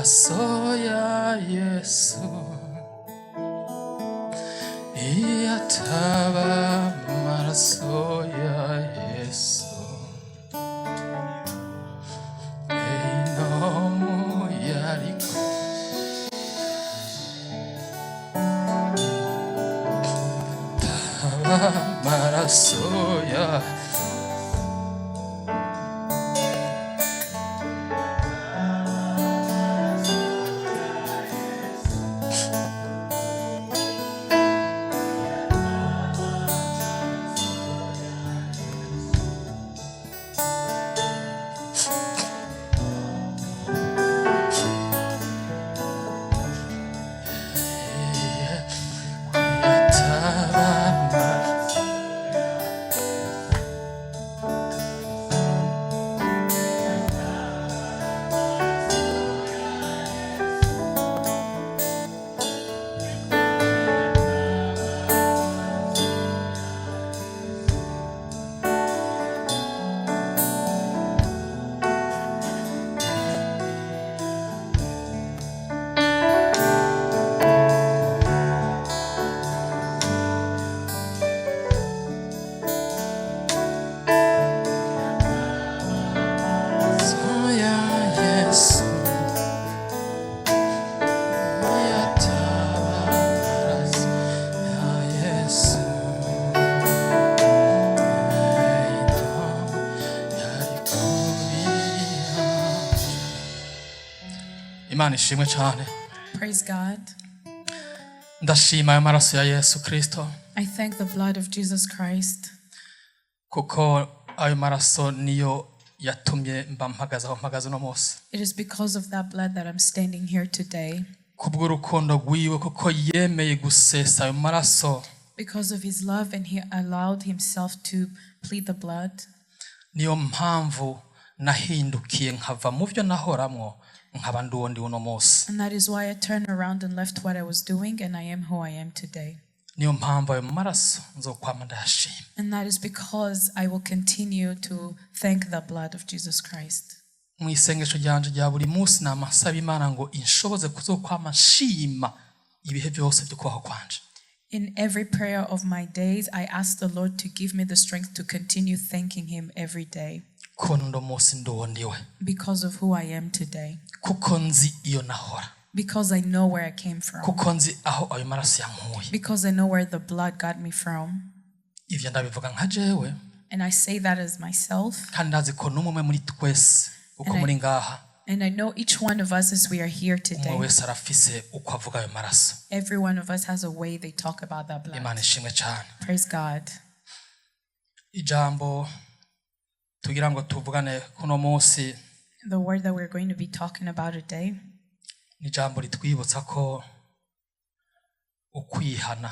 Amaraso ya Yesu, iyo ataba amaraso ya Yesu, enomu yariko taba amaraso ya. Ataba amaraso. Ya Yesu, ataba amaraso ya Yesu, yari kubira. Imana ishimwe cyane. Praise God. Ndashima ayo maraso ya Yesu Kristo, I thank the blood of Jesus Christ, kuko ayo maraso niyo yatumye mba mpagaze aho mpagaze uno munsi. It is because of that blood that I'm standing here today. Kubw'urukundo rwiwe, kuko yemeye gusesa ayo maraso. Because of his love, and he allowed himself to plead the blood. Niyo mpamvu nahindukiye nkava mu byo nahoramwo, nkaba ndi uwo ndi uno munsi. And that is why I turned around and left what I was doing, and I am who I am today. Niyo mpamvu ayo maraso nzokwama ndayashima. And that is because I will continue to thank the blood of Jesus Christ. Mu isengesho ryanje rya buri munsi nama nsaba Imana ngo inshoboze kuzokwama nshima ibihe byose byo kubaho kwanje. In every prayer of my days, I ask the Lord to give me the strength to continue thanking Him every day Kubona uno munsi ndi uwo ndiwe, because of who I am today, kuko nzi iyo nahora, because I know where I came from, kuko nzi aho ayo maraso yankuye. Because I know where the blood got me from. Ivyo ndabivuga nka jewe, And I say that as myself. kandi ndazi ko n'umwe muri twese uko muri ngaha, And I know each one of us as we are here umwe today, wese arafise uko avuga ayo maraso. Every one of us has a way they talk about that blood. Imana ishimwe cyane. Praise God. Ijambo tugira ngo tuvugane kuno munsi The word that we're going to be talking about today, ni ijambo ritwibutsa ko ukwihana,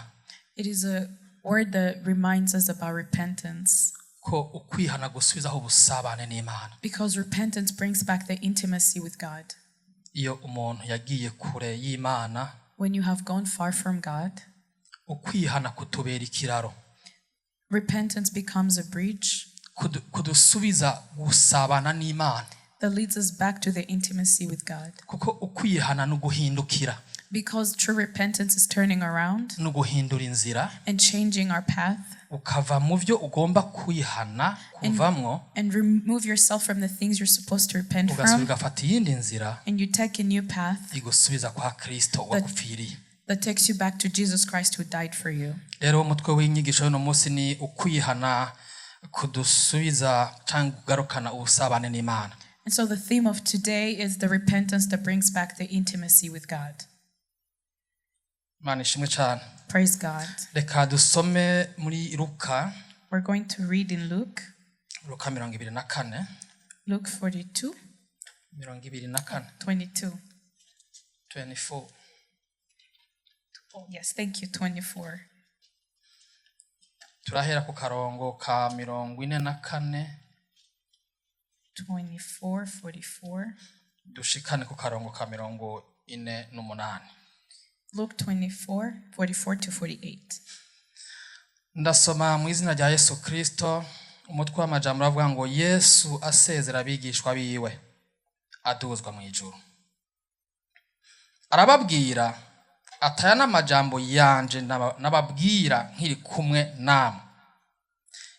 it is a word that reminds us about repentance, ko ukwihana gusubizaho ubusabane n'Imana. Because repentance brings back the intimacy with God. Iyo umuntu yagiye kure y'Imana, When you have gone far from God, ukwihana kutubera ikiraro, repentance becomes a bridge kudusubiza gusabana n'Imana, that leads us back to the intimacy with God. Kuko ukwihana ni uguhindukira, Because true repentance is turning around ni uguhindura inzira, and changing our path ukava mu byo ugomba kwihana kuvamwo, and remove yourself from the things you're supposed to repent ugasubira from, ugafata iyindi nzira and you take a new path igusubiza kwa Kristo wagupfiriye. That takes you back to Jesus Christ who died for you. Rero umutwe w'inyigisho y'uno munsi ni ukwihana kudusubiza cyangwa kugarukana ubusabane n'Imana. And so the theme of today is the repentance that brings back the intimacy with God. Imana ishimwe cyane. Praise God. Reka dusome muri Luka. We're going to read in Luke, Luka 24. Luke 42, 24. 22. 24. Oh, yes, thank you, 24. Turahera ku karongo ka 44, 24, 44. Dushikane ku karongo ka 48. Luke 24, 44 to 48. Ndasoma mu izina rya Yesu Kristo. Umutwe w'amajambo uravuga ngo Yesu asezera abigishwa biwe aduzwa mu ijuru. Arababwira ati: "Aya n'amajambo yanje nababwira nkiri kumwe namwe,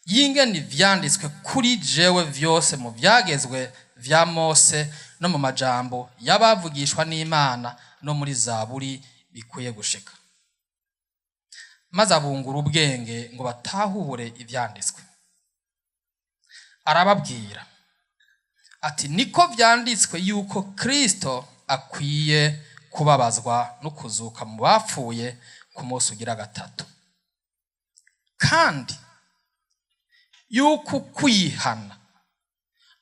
y'ingene ivyanditswe kuri jewe vyose mu vyagezwe vya Mose no mu majambo y'abavugishwa n'Imana no muri Zaburi bikwiye gushika." Maze abungura ubwenge ngo batahure ivyanditswe. Arababwira ati: "Niko vyanditswe yuko Kristo akwiye kubabazwa no kuzuka mu bapfuye ku munsi ugira gatatu, kandi yuko kwihana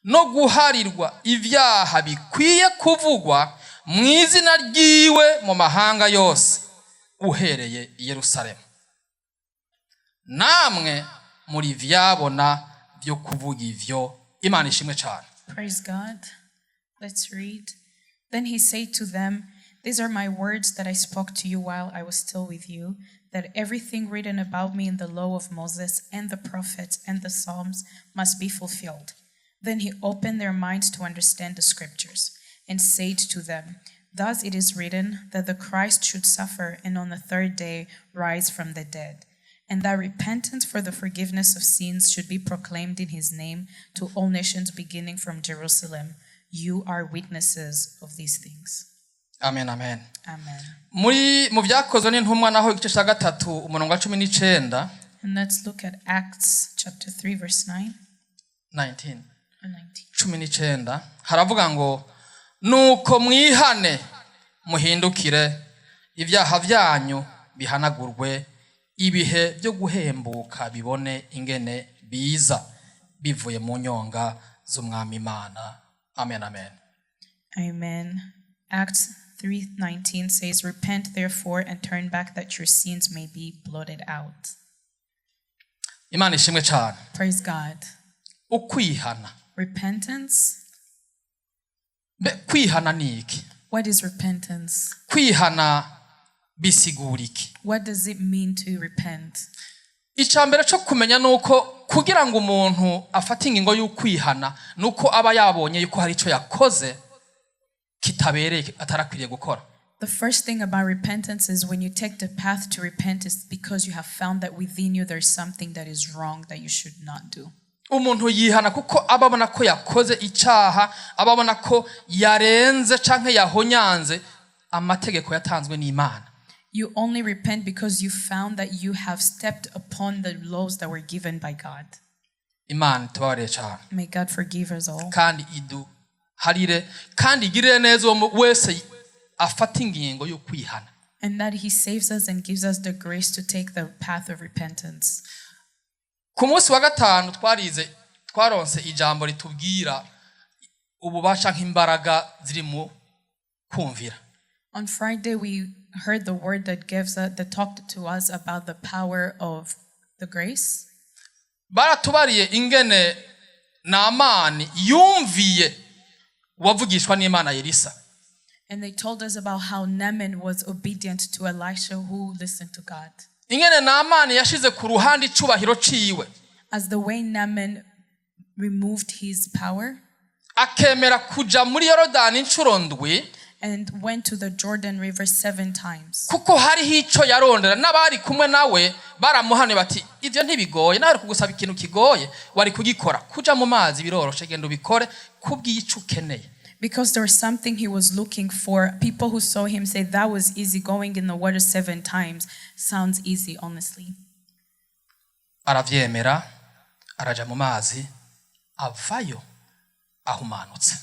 no guharirwa ibyaha bikwiye kuvugwa mu izina ryiwe mu mahanga yose, uhereye i Yerusalemu. Namwe muri vyabona byo kuvuga ivyo." Imana ishimwe cyane. Praise God. Let's read. Then he said to them, "These are my words that I spoke to you while I was still with you, that everything written about me in the law of Moses and the prophets and the Psalms must be fulfilled." Then he opened their minds to understand the scriptures and said to them, "Thus it is written that the Christ should suffer and on the third day rise from the dead, and that repentance for the forgiveness of sins should be proclaimed in his name to all nations, beginning from Jerusalem. You are witnesses of these things." Amen, amen. Amen. Muri mu Byakozwe n'Intumwa naho, igice cya gatatu, umurongo wa 19. And let's look at Acts chapter 3, verse 9 19. and 19. 19 haravuga ngo: "Nuko mwihane, muhindukire, ibyaha byanyu bihanagurwe, ibihe byo guhembuka bibone ingene biza bivuye mu nyonga z'Umwami Imana." Amen, amen. Amen. Acts 3:19 says, "Repent therefore and turn back, that your sins may be blotted out." Imana ishimwe cyane. Praise God. Ukwihana. Repentance. Mbe kwihana ni iki? What is repentance? Kwihana bisigura iki? What does it mean to repent? Icya mbere cyo kumenya ni uko kugira ngo umuntu afate ingingo y'ukwihana, ni uko aba yabonye yuko hari icyo yakoze kitabereye, atarakwiriye gukora. The first thing about repentance is, when you take the path to repent, is because you have found that within you there's something that is wrong that you should not do. Umuntu yihana kuko aba abona ko yakoze icyaha, aba abona ko yarenze canke yahonyanze amategeko yatanzwe n'Imana. You only repent because you found that you have stepped upon the laws that were given by God. Imana itubabarire cyane. May God forgive us all. Kandi iduharire, kandi igirire neza uwo wese afata ingingo yo kwihana. And that He saves us and gives us the grace to take the path of repentance. Ku munsi wa gatanu twarize, twaronse ijambo ritubwira ububasha nk'imbaraga ziri mu kumvira. On Friday, we heard the word that gives us, that talked to us about the power of the grace. Baratubariye ingene Namani yumviye uwavugishwa n'Imana Elisa. And they told us about how Naaman was obedient to Elisha, who listened to God. Ingene Namani yashize ku ruhande icubahiro ciwe, As the way Naaman removed his power akemera kuja muri Yorodani inshuro ndwi, and went to the Jordan River seven times. Kuko hariho ico yarondera. N'abari kumwe nawe baramuhanuye bati: "Ivyo ntibigoye, nawe kugusaba ikintu kigoye wari kugikora. Kuja mu mazi biroroshe, genda ubikore kubw'ico ukeneye." Because there was something he was looking for. People who saw him say that was easy, going in the water seven times. Sounds easy, honestly. Aravyemera, araja mu mazi, avayo ahumanutse,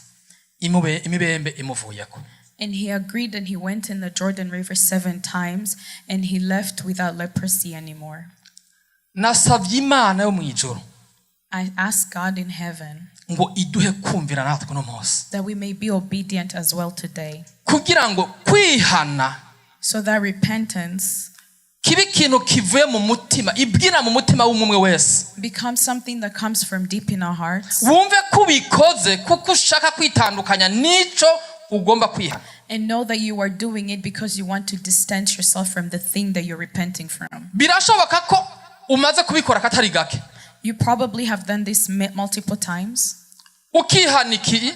imibembe imuvuyeko. And he agreed and he went in the Jordan River seven times and he left without leprosy anymore. Nasavye Imana yo mu ijuru I ask God in heaven ngo iduhe kumvira natwe uno munsi, that we may be obedient as well today, kugira ngo kwihana so that repentance kibe ikintu kivuye mu mutima, ibwira mu mutima w'umwe wese, becomes something that comes from deep in our hearts, wumve ko ubikoze kuko ushaka kwitandukanya n'ico ugomba kwihana. And know that you are doing it because you want to distance yourself from the thing that you're repenting from. Birashoboka ko umaze kubikora katari gake. You probably have done this multiple times. Ukihana iki,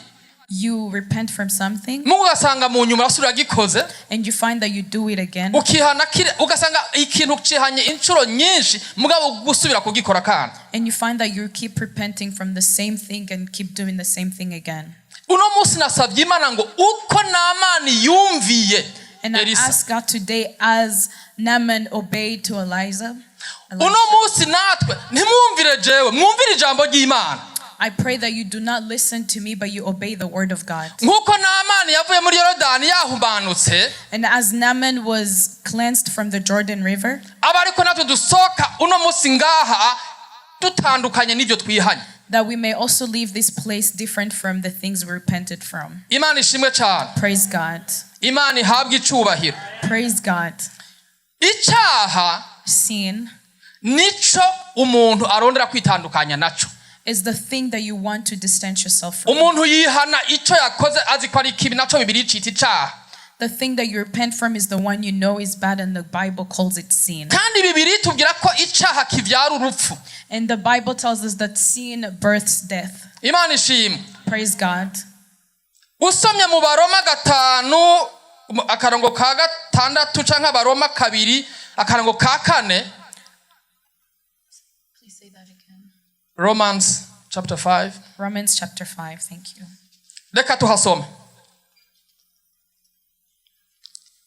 You repent from something Mungu ugasanga mu nyuma urasubira gikoze. And you find that you do it again. Ukihana kire ugasanga ikintu cihanye inshuro nyinshi mugabo gusubira kugikora kandi. And you find that you keep repenting from the same thing and keep doing the same thing again. Uno munsi nasabye Imana ngo uko Namani yumviye And I Elisa, ask God today, as Naaman obeyed to Eliza, uno munsi natwe ntimwumvire jewe mwumvire ijambo ry'Imana. I pray that you do not listen to me, but you obey the word of God. Nk'uko Namani yavuye muri Yorodani yahumanutse, And as Naaman was cleansed from the Jordan River, aba ariko natwe dusohoka uno munsi ngaha dutandukanye n'ibyo twihanye. That we may also leave this place different from the things we repented from. Imana ishimwe cyane. Praise God. Imana ihabwe icubahiro. Praise God. Icyaha Sin nico umuntu arondera kwitandukanya naco. Is the thing that you want to distance yourself from. Umuntu yihana icyo yakoze azi ko ari kibi naco Bibiliya icita icaha. The thing that you repent from is the one you know is bad, and the Bible calls it sin. Kandi Bibiliya itubwira ko icaha kivyara urupfu. And the Bible tells us that sin births death. Imana ishimwe. Praise God. Usomye mu Baroma gatanu akarongo ka gatandatu canke Abaroma kabiri akarongo ka kane. Please say that again. Romans chapter 5. Romans chapter 5. Thank you. Reka tuhasome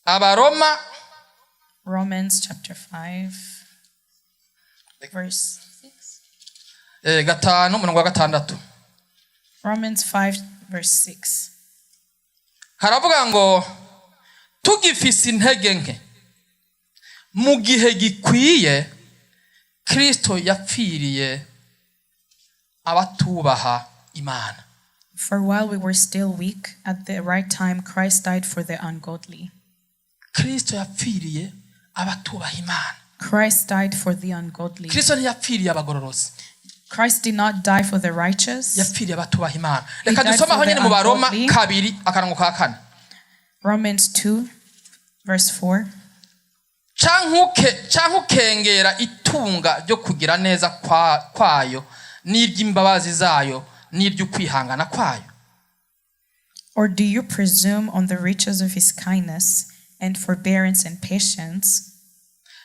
Abaroma. Romans chapter 5, verse 6. Gatanu umurongo wa gatandatu. Romans 5, verse 6. Haravuga ngo tugifise intege nke mu gihe gikwiye Kristo yapfiriye abatubaha Imana. For while we were still weak, at the right time, Christ died for the ungodly. Kristo yapfiriye abatubaha Imana. Christ died for the ungodly. Kristo ntiyapfiriye abagororotsi. Christ did not die for the righteous. Yapfiriye abatubaha Imana. Reka Died dusome aho for the nyine mu Baroma ungodly. kabiri akarongo ka kane. Romans 2, verse 4. Canke ukengera itunga ryo kugira neza kwayo n'iry'imbabazi zayo n'iry'ukwihangana kwayo? Or do you presume on the riches of his kindness and forbearance and patience,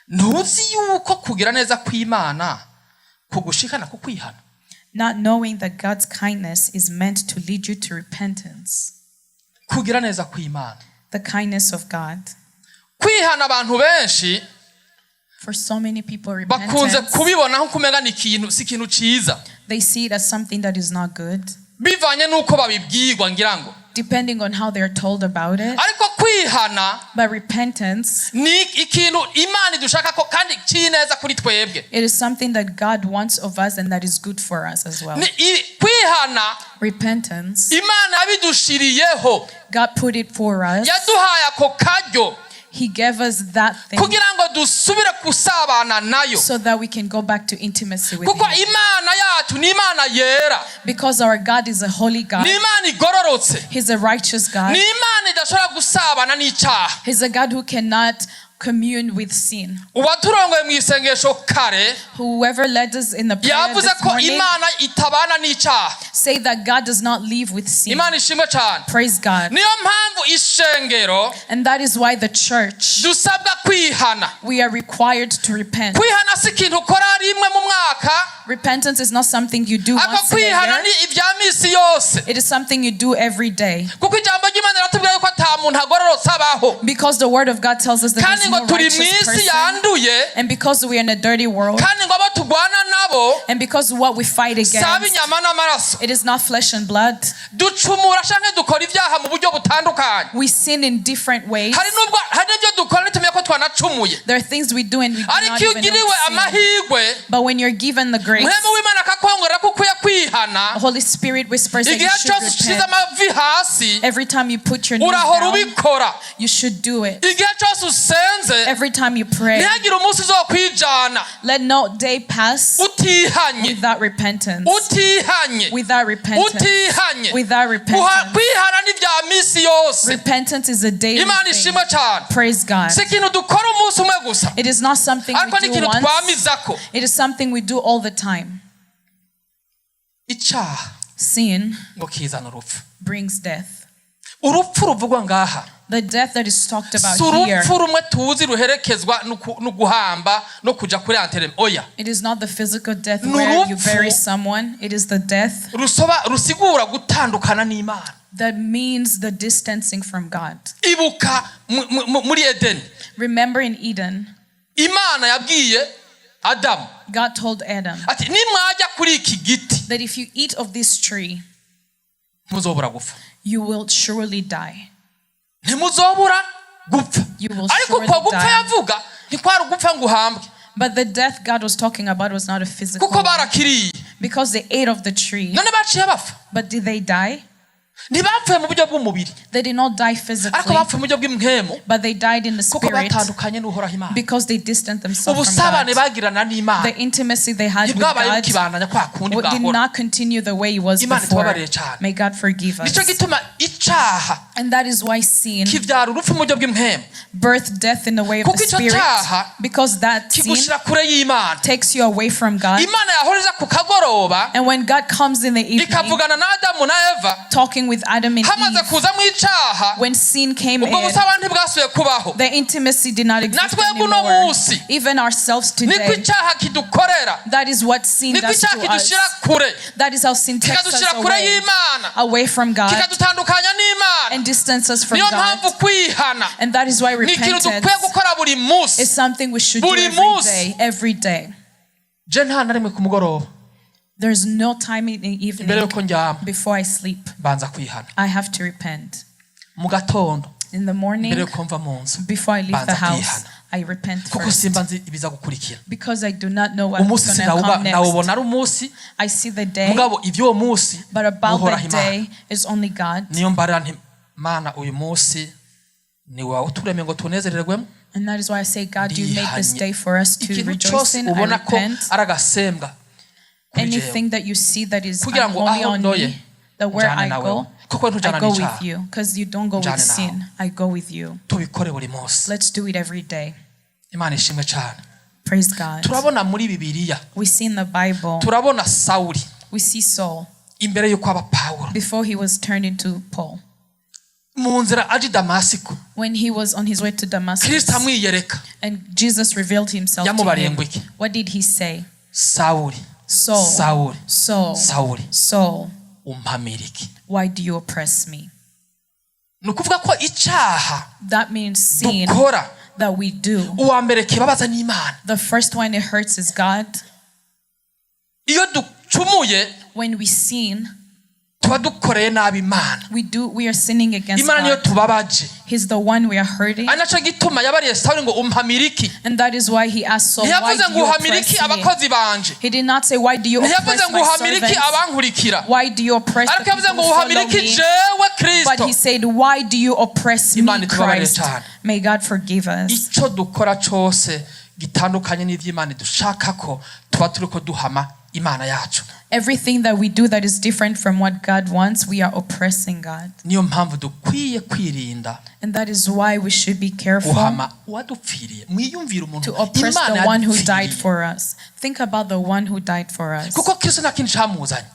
Ntuzi yuko kugira neza kw'Imana kugushikana ku kwihana? Not knowing that God's kindness is meant to lead you to repentance? Kugira neza kw'Imana. The kindness of God. Kwihana abantu benshi For so many people, bakunze repentance, kubibona nko kumenga ni ikintu si ikintu ciza, they see it as something that is not good, bivanye n'uko babibwirwa ngira ngo. Depending on how they're told about it. Ariko kwihana But repentance, ni ikintu Imana idushaka ko kandi cy'ineza kuri twebwe. It is something that God wants of us and that is good for us as well. Ni kwihana Repentance, Imana yabidushiriyeho. God put it for us. Yaduhaye ako karyo He gave us that thing kugira ngo dusubire gusabana nayo, so that we can go back to intimacy with kuko Him. Imana yacu ni Imana yera. Because our God is a holy God. Ni Imana igororotse. He's a righteous God. Ni Imana idashobora gusabana n'icyaha. He's a God who cannot commune with sin. Uwaturongoye mu isengesho kare Whoever led us in the prayer yavuze this ko morning Imana itabana n'icyaha. Say that God does not live with sin. Imana ishimwe cyane. Praise God. Niyo mpamvu ishengero And that is why the church, dusabwa kwihana. We are required to repent. Kwihana si ikintu ukora rimwe mu mwaka. Repentance is not something you do Ariko once in a kwihana year. ni ibya misi yose, It is something you do every day. Kuko ijambo ry'Imana riratubwira yuko ata muntu agororotse abaho. Because the word of God tells us that Kandi there's ngo no turi mu righteous isi person. yanduye, And because we are in a dirty world, kandi ngo abo turwana nabo and because what we fight si against, ab'inyama n'amaraso. It is not flesh and blood. Ducumura canke dukora ibyaha mu buryo butandukanye. We sin in different ways. Hari n'ubwo hari n'ibyo dukora ntitumenye ko twanacumuye. There are things we do and we do Ariko not iyo even know ugiriwe it's sin. Amahirwe, But when you're given the grace, Mpwemu w'Imana akakongorera ko ukwiye kwihana, the Holy Spirit whispers that you igihe should cyose ushize repent. Amavi hasi, Every time you put your knees urahora down, ubikora. You should do it. Igihe cyose usenze, Every time you pray, ntihagire umunsi uzokwijana let no day pass utihanye. Without repentance. Utihanye. Without repentance. Utihanye. Without repentance. Kwihana ni bya misi yose. Repentance is a daily Imana thing. ishimwe cyane. Praise God. Si ikintu dukora umunsi umwe gusa, It is not something ariko we ni do ikintu once. twamizako. It is something we do all the time. Icyaha. Sin ngo kizana urupfu. Brings death. Urupfu ruvugwa ngaha The death that is talked about si here, urupfu rumwe tuzi ruherekezwa no guhamba no kuja kuri enterrement, oya. It is not the physical death Ni where you urupfu bury someone. It is the death rusoba rusigura gutandukana n'Imana. That means the distancing from God. Ibuka muri Edeni, Remember in Eden, Imana yabwiye Adamu God told Adam ati nimwajya kuri iki giti that if you eat of this tree, ntuzobura gupfa. You will surely die. Ntimuzobura gupfa. You will Ariko surely uko gupfa die. yavuga ntikwari ugupfa ngo uhambwe, But the death God was talking about was not a physical kuko one. barakiriye. Because they ate of the tree. None baciye bapfa? But did they die? Ntibapfuye mu buryo bw'umubiri, They did not die ariko physically, bapfuye mu buryo bw'impwemu, but they died in the kuko spirit batandukanye n'Uhoraho Imana. Because they distanced themselves from Ubusabane God. bagirana n'Imana The intimacy they had with ntibwabaye God bukibandanya kwa kundi did bwahora. not continue the way it was Imana before. itubabarire cyane. May God forgive us. Nicyo gituma icaha And that is why sin kivyara urupfu mu buryo bw'impwemu, birthed death in the way of kuko the icyo spirit, cyaha because that sin kigushira kure y'Imana. Takes you away from God. Imana yahora iza ku kagoroba And when God comes in the evening, ikavugana na Adamu na Eva, talking with Adam and hamaze Eve, kuzamo icaha, when sin came ubwo in, busabane ntibwasubiye kubaho. The intimacy did not exist Natwebwe uno anymore. munsi, Even ourselves niko today, icaha kidukorera, that is what sin niko does icaha to us. kidushira kure, That is how sin takes us kikadushira kure away, y'Imana, away from God, kikadutandukanya n'Imana. And distance us from Niyo God. mpamvu kwihana And that is why ni ikintu repentance dukwiye gukora buri munsi. Is something we should do Buri every munsi. Day, every day. Je nta na rimwe ku mugoroba There's no time in the imbere evening yuko ndyama before I sleep. mbanza kwihana. I have to repent. Mu gatondo In the mbere morning, yuko mva mu nzu before I leave mbanza the house, kwihana, I repent kuko first. simba nzi ibiza gukurikira. Because I do not know what's Umunsi going to sinawuba come next. nawubona ari umunsi, I see the day, mugabo iby'uwo munsi but about uhoraho that Imana. Day is only God. Niyo mbarira nti Mana uyu munsi ni wawe uturemye ngo tunezererwemo. And that is why I say, God, you made this Ndihanye. Day for us to Ikintu rejoice cyose in. I ubona ko repent. ari agasembwa kuri jewe, Anything that you see that is kugira ngo unholy aho on ndoye me, that where njyane I nawe, go, kuko I ntujyana go with n'icyaha. You. Because you don't go with Njyane nawe. Sin. I go with you. Tubikore buri munsi. Let's do it every day. Imana ishimwe cyane. Praise God. Turabona muri Bibiliya, We see in the Bible, turabona Sawuli we see Saul imbere y'uko aba Pawulo, before he was turned into Paul. Mu nzira aje i Damasiko, When he was on his way to Damascus Kristo amwiyereka, and Jesus revealed himself to yamubariye him, ngo iki? What did he say? Sawuli, Saul, Sawuli, Saul, Sawuli, Saul, umpamira iki? Why do you oppress me? Ni ukuvuga ko icyaha That means sin dukora, that we do, uwa mbere kibabaza n'Imana. the first one it hurts is God. Iyo ducumuye, When we sin, tuba dukoreye nabi Imana. we are sinning against Imana niyo God. tubabaje. He's the one we are hurting. Ari nacyo gituma yabariye Sawuli ngo umpamira iki? And that is why he asked Saul, why Ntiyavuze do ngo you uhamira oppress iki me? abakozi banje, He did not say, why do you ntiyavuze oppress ngo my uhamira iki servants? abankurikira, Why do you oppress the ariko yavuze people ngo who uhamira follow iki me? jewe But Kristo? he said, why do you oppress me, Imana itubabarire Christ? cyane. May God forgive us. Icyo dukora cyose gitandukanye n'iby'Imana dushaka ko tuba turi ko duhama Imana yacu. Everything that we do that is different from what God wants, we are oppressing God. Niyo mpamvu dukwiye kwirinda And that is why we should be careful guhama uwadupfiriye. Mwiyumvire umuntu to oppress Imana the one who died yadupfiriye, for us. Think about the one who died for us. kuko Kristo nta kindi cyamuzanye.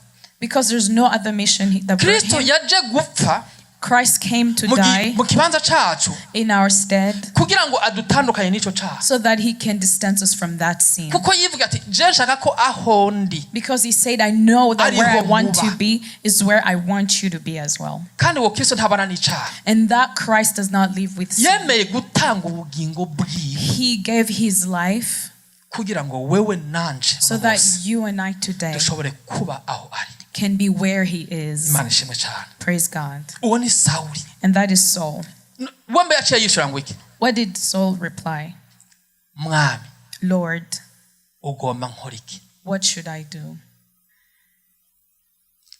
Because there's no other mission that brought Kristo him. yaje gupfa Christ came to die mu kibanza cyacu in our stead kugira ngo adutandukanye n'icyo cyaha, so that he can distance us from that sin. kuko yivuga ati je nshaka ko aho ndi Because he said, I know that where I ariho want muba. To be is where I want you to be as well. Kandi uwo Kristo ntabana n'icyaha. And that Christ does not live with sin. Yemeye gutanga ubugingo bwiwe He gave his life kugira ngo wewe nanje so uno that munsi you and I today dushobore kuba aho ari. Can be where he is. Imana ishimwe cyane. Praise God. Uwo ni Sawuli. And that is Saul. Wembe yaciye yishura ngo iki? What did Saul reply? Mwami, Lord, ugomba nkora iki? What should I do?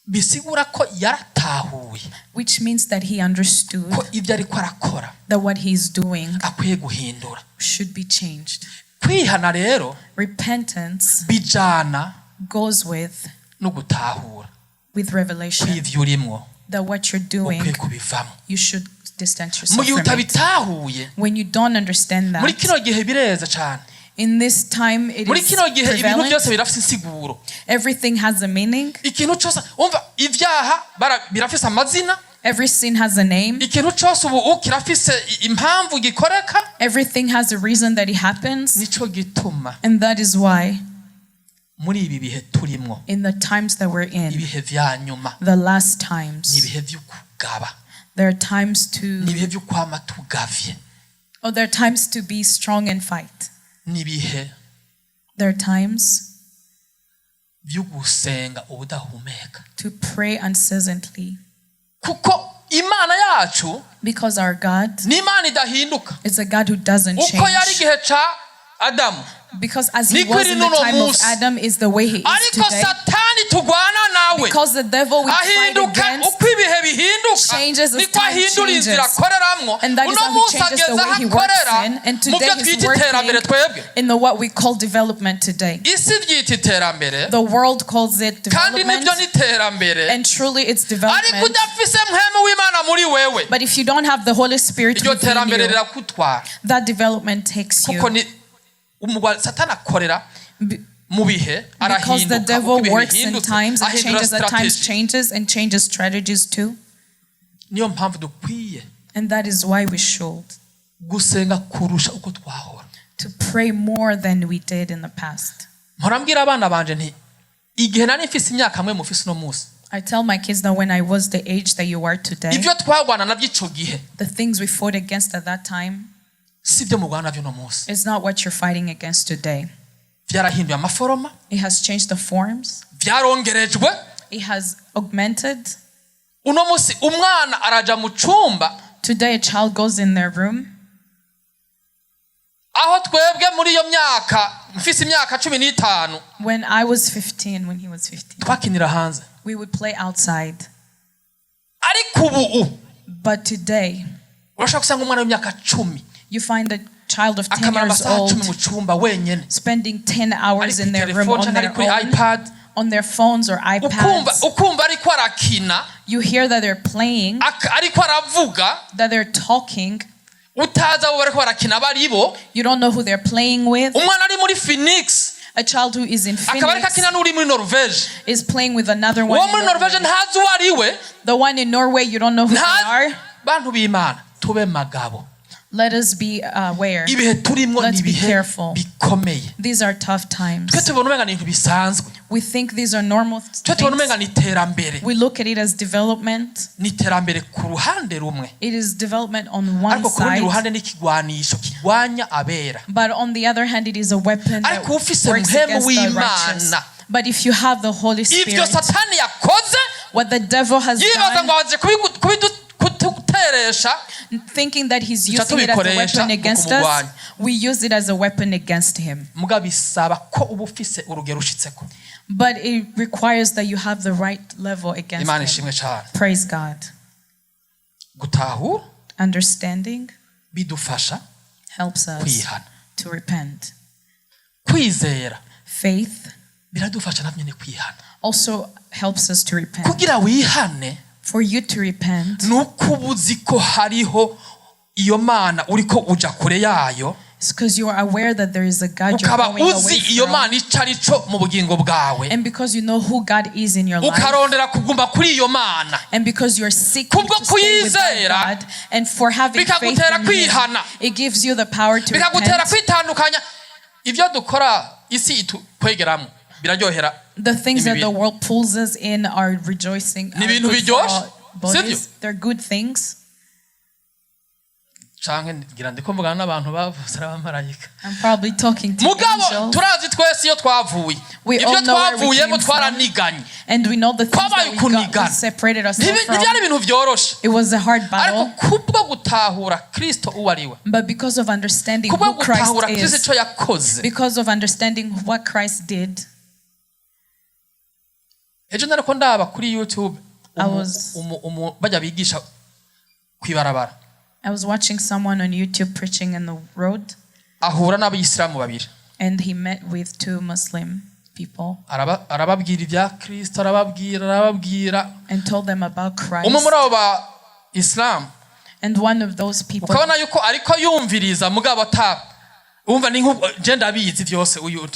Bisigura ko yaratahuye Which means that he understood ko ibyo ariko arakora that what he's doing akwiye guhindura. Should be changed. Kwihana rero Repentance bijana goes with no gutahura with revelation kw'ivyo urimwo that what you're doing, ukwiye kubivamo. You should distance Mu yourself gihe from it. utabitahuye, When you don't understand muri that, kino gihe bireza cyane. In this time, it Muri is kino gihe ibintu prevalent. byose birafise insiguro. Everything has a meaning. Ikintu cyose umva ibyaha birafise amazina. Every sin has a name. Ikintu cyose ubu kirafise impamvu gikoreka. Everything has a reason that it happens. Nico gituma And that is why, muri ibi bihe turimwo, in the times that we're in, ibihe vya nyuma, the last ni times, ibihe vy'ukugaba, there are times ni to, ibihe vyo kwama tugavye, oh, there are times to be strong and fight. Ni ibihe There are times vyo gusenga ubudahumeka, to pray unceasingly kuko Imana yacu because our God ni Imana idahinduka. is a God who doesn't Uko yari change. igihe ca Adamu, Because as he niko was iri in the n'uno time of munsi. Adam is the way he is Ariko today. Satani turwana nawe Because the devil we fight ahinduka against uko ibihe bihinduka, changes as niko time ahindura inzira changes. akoreramwo. And that is Uno how he munsi changes the ageze way aho he works akorera in. And mu today byo he's twita iterambere working twebwe. in the what we call development today. Isi byita iterambere, The world calls it kandi development. nibyo n'iterambere, And truly it's ariko development. udafise mpwemu w'Imana muri wewe, But if you don't have the Holy Spirit iryo within terambere you, rirakutwara, that development takes kuko you. ni Satani akorera mu bihe, Because the arahinduka devil uko ibihe works in bihindutse, times and ahindura changes at times strategy. changes and changes strategies too. Niyo mpamvu dukwiye And that is why we should gusenga kurusha uko twahora. to pray more than we did in the past. Mpora mbwira abana banje nti igihe nari mfise imyaka mwe mufise uno munsi, I tell my kids that when I was the age that you are today, ibyo twagwana nabyo ico gihe the things we fought against at that time si byo murwana nabyo uno munsi. is not what you're fighting against today. Byarahinduye amaforoma. It has changed the forms. Byarongerejwe. It has augmented. Uno munsi umwana araja mu cumba, Today, a child goes in their room. Aho twebwe muri iyo myaka mfise imyaka 15, When I was 15, when he was 15, twakinira hanze, we would play outside. Ariko ubu But today, urashobora gusanga umwana w'imyaka 10 you find a child of 10 akamara years amasaha 10 old mu cumba wenyene, spending 10 ari hours kuri in their room telefone on cyangwa ari their kuri own, iPad, on their phones or ukumva iPads. ukumva ariko arakina, You hear that they're playing, ariko aravuga, that they're talking. Utazi abo bariko barakina baribo. You don't know who they're playing with. Umwana ari muri Phoenix A child who is in akaba ariko Phoenix akina n'uri muri Norvege. is playing with another one Uwo in muri Norvege Norway. ntazi uwo ari we. The one in Norway, you don't know who they Ntazi. are. Bantu b'Imana, tube magabo. Let us be aware. Ibihe turimo ni Let's be ibihe careful. bikomeye. These are tough times. Twe tubona umenga ni ibintu bisanzwe. We think these are normal Twe tubona things. umenga ni iterambere. We look at it as development. Ni iterambere ku ruhande rumwe, It is development on one ariko ku rundi side, ruhande ni ikigwanisho kigwanya abera. But on the other hand, it is a weapon that Ariko ufise works mpwemu against the righteous. w'Imana, But if you have the Holy ibyo Spirit, Satani yakoze what the devil has yibaza ngo done, aje kuduteresha, thinking that he's duca using it as a tubikoresha weapon mu against us, kumurwanya. We use it as a weapon against him. Muga bisaba ko uba ufise urugero ushitseko. But it requires that you have the right level against Imana him. ishimwe cyane. Praise God. Gutahura Understanding bidufasha helps us kwihana. To repent. Kwizera Faith biradufasha navyo nyene kwihana. Also helps us to repent. Kugira wihane, For you to repent, ni uko uba uzi ko hariho iyo Mana uriko uja kure yayo, it's because you are aware that there is a God you're ukaba going uzi away iyo from. Mana ico ari co mu bugingo bwawe, And because you know who God is in your life. Ukarondera kuguma kuri iyo Mana, And because you're seeking Kubwo to stay with that kuyizera, God and for having faith bikagutera in Him, kwihana. It gives you the power to Bikagutera repent. kwitandukanya ibyo dukora isi itukwegeramo biraryohera The things that imibiri. The world pulls us in are rejoicing, Ni are ibintu good for biryoshe, our bodies. sibyo? They're good things. Canke ngira ndiko mvugana n'abantu bavutse ari abamarayika. I'm probably talking to Mugabo angels. turazi twese iyo twavuye, We ibyo all know where we twavuyemo, came from. twaraniganye. And we know the things Kwabaye that we got, we ukunigana. separated ourselves Ntibyari from. ibintu byoroshe, It was a hard ariko battle, kubwo gutahura Kristo uwo ari we, but because of understanding kubwo who Christ gutahura Kristo is, icyo yakoze. Because of understanding what Christ did, Ejo nariko ndaba kuri YouTube I was- bajya bigisha kwibarabara, I was watching someone on YouTube preaching in the road, ahura n'abayisilamu babiri, and he met with two Muslim people Arababwira ibya Kristo, arababwira, arababwira. And told them about Christ. Umwe muri abo ba isilamu, And one of those people, ukabona yuko ariko yumviriza mugabo ata Umva ni nk'ubu je ndabizi byose uyu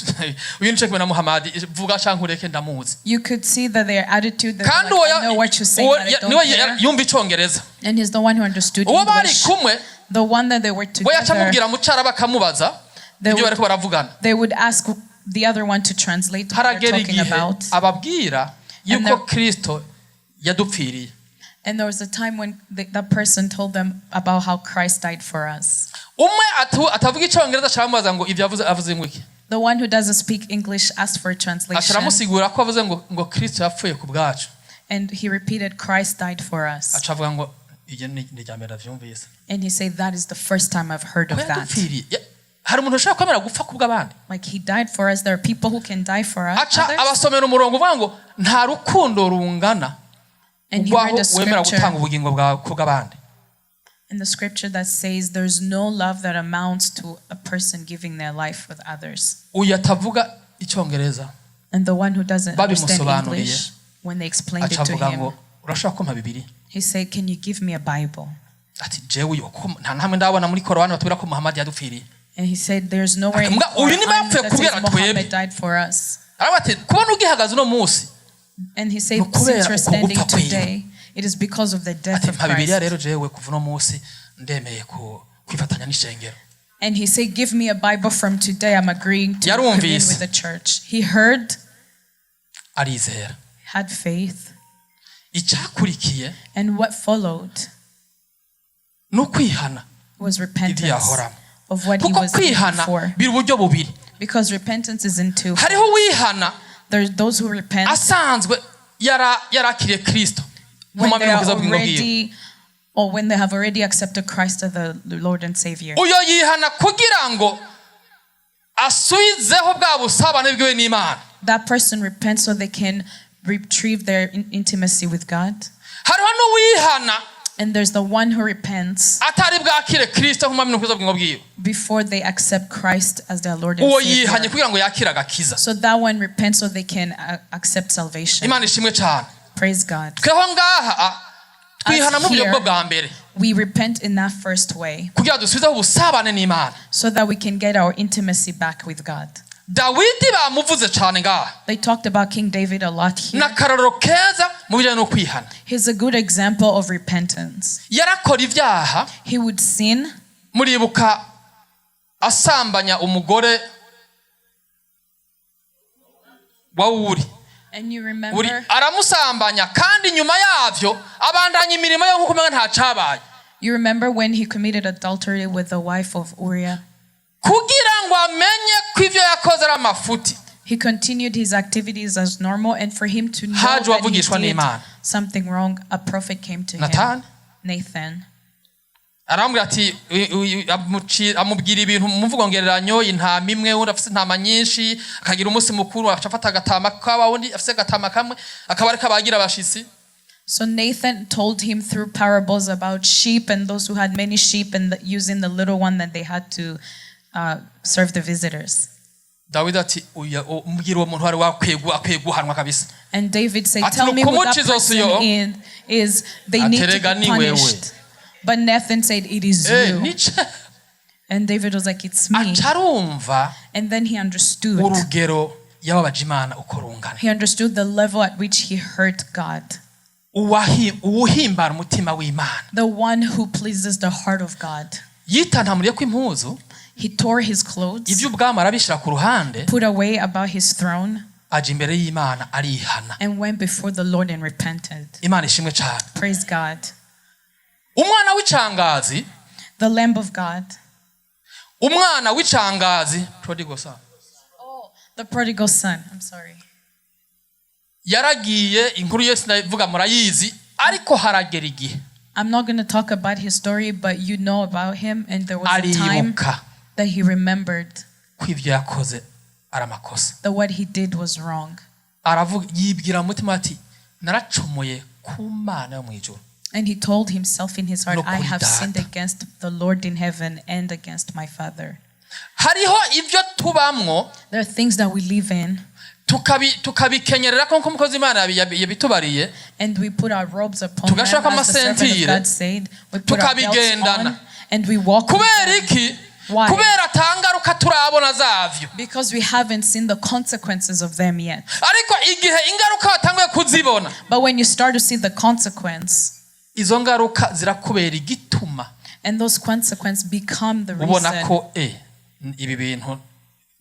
uyu nico kimwe na Muhamadi vuga canke ureke ndamuzi. You could see that their attitude, they were Kandi like, uwo I ya- know what you're saying, uwo but I ya- don't niwe care. ya- yumva icongereza. And he's the one who understood Uwo bari English. kumwe The one that they were we yaca together, amubwira mu cyarabu akamubaza They ibyo would- bariko baravugana. they would ask the other one to translate what they're Haragera talking igihe about. ababwira yuko there- Kristo yadupfiriye. And there was a time when that person told them about how Christ died for us. Umwe atavuga icyongereza acaramubaza ngo ibyo avuze avuze ngo iki. The one who doesn't speak English asked for a translation. Acaramusigura ko avuze ngo Kristo yapfuye ku bwacu. And he repeated, "Christ died for us." Aca avuga ngo iryo ni irya mbere navyumvise. And he said, "That is the first time I've heard Ko of that." yadupfiriye. Hari umuntu ushobora kwemera gupfa ku bw'abandi. Like, he died for us. There are people who can die for us. Aca Others. abasomera umurongo uvuga ngo nta rukundo rungana And he urwaho read the wemera scripture, gutanga ubugingo bwawe ku bw'abandi. And the scripture that says there's no love that amounts to a person giving their life with others. Uyu atavuga icyongereza And the one who doesn't understand babimusobanuriye, English, when they explained it aca to avuga him, ngo urashobora kumpa Bibiliya? he said, "Can you give me a Bible?" Ati jewe uyu kuko nta namwe ndabona muri Korowani batubwira ko Muhamadi yadupfiriye. And he said, "There's nowhere in Mbwa, uyu niba Quran yapfuye that says kubera twebwe. Muhammad died for us." Aravuga ati kubona ugihagaze uno munsi And he said, ni ukubera "Since you're uko standing gupfa kwiwe. today, it is because of the death Ati of mpa Bibiliya Christ." rero jewe kuva uno munsi ndemeye ku kwifatanya n'ishengero. And he said, "Give me a Bible. From today, I'm agreeing to commune Yarumvise. with the church." He heard, Arizera. Had faith, Icyakurikiye and what followed ni ukwihana was ibyo repentance yahoramo. Of what he Kuko was in kwihana before. biri uburyo bubiri. Because repentance is in two. Hariho uwihana There's those who repent asanzwe yarakiriye Kristo when nk'umwami they are n'umukiza w'ubugingo bwiwe. already or when they have already accepted Christ as the Lord and Savior. Uyo yihana kugira ngo asubizeho bwa busabane bwiwe n'Imana. That person repents so they can retrieve their intimacy with God. Hariho n'uwihana And there's the one who repents atari bwakire Kristo nk'umwami n'umukiza w'ubugingo bwiwe. Before they accept Christ as their Lord and Uwo yihanye Savior. kugira ngo yakire agakiza. So that one repents so they can accept salvation. Imana ishimwe cyane. Praise God. Tweho ngaha twihana mu buryo Here, bwo bwa mbere we repent in that first way kugira dusubizeho ubusabane n'Imana. So that we can get our intimacy back with God. Dawidi bamuvuze cyane ngaha. They talked about King David a lot Ni here. akarorero keza mu bijyanye no kwihana. He's a good example of repentance. Yarakora ibyaha. He would sin. Muribuka asambanya umugore wa Uri. And you Uri remember aramusambanya kandi nyuma yavyo abandanya imirimo ye nk'uko umenga nta cabaye. You remember when he committed adultery with the wife of Uriah. Kugira ngo amenye ko ivyo yakoze ari amafuti He continued his activities as normal, and for him to know haje that he uwavugishwa did n'Imana. Something wrong, a prophet came to him, Natani Nathan. Aramubwira ati amubwira ibintu mu mvugo ngereranyo intama imwe undi afise intama nyinshi akagira umunsi mukuru aca afata agatama kaba undi afise agatama kamwe akaba ariko abagira abashitsi. So Nathan told him through parables about sheep and those who had many sheep and using the little one that they had to serve the visitors. Dawidi ati umbwira uwo muntu wari wakwiye akwiye guhanwa kabisa. And David said, Ati "Tell me who that "Nukumukiza person usuyo." is. They need to Aterega be ni wewe. punished." But Nathan said, "It is Eh, you." nice And David was like, "It's me." Aca arumva And then he understood. Urugero yababaje Imana uko rungana. He understood the level at which he hurt God, Uwuhimbara umutima w'Imana. The one who pleases the heart of God. Yitantamuriye ko impuzu He tore his clothes, iby'ubwami arabishyira ku ruhande put away about his throne, aja imbere y'Imana arihana. And went before the Lord and repented. Imana ishimwe cyane. Praise God. Umwana w'icangazi The Lamb of God, umwana w'icangazi prodigal son the prodigal son. I'm sorry. Yaragiye inkuru ye sinavuga murayizi ariko haragera igihe I'm not going to talk about his story, but you know about him. And there was a time aribuka that he remembered ko ibyo yakoze ari amakosa. That what he did was wrong. Aravuga yibwira mu mutima ati naracumuye ku Mana yo mu ijuru And he told himself in his heart, No "I have kuri sinned data." against the Lord in heaven and against my father." Hariho ibyo tubamwo There are things that we live in tukabikenyerera ko nk'umukozi w'Imana yabitubariye and we put our robes upon them, tugashirako as the servant of amasentire God said. We put our belts tukabigendana on and we walk with kubera them. iki Why? Kubera ata ngaruka turabona zavyo. Because we haven't seen the consequences of them yet. Ariko igihe ingaruka watanguye kuzibona, But when you start to see the consequence, izo ngaruka zirakubera igituma and those consequences become the ubona reason, ko ibi bintu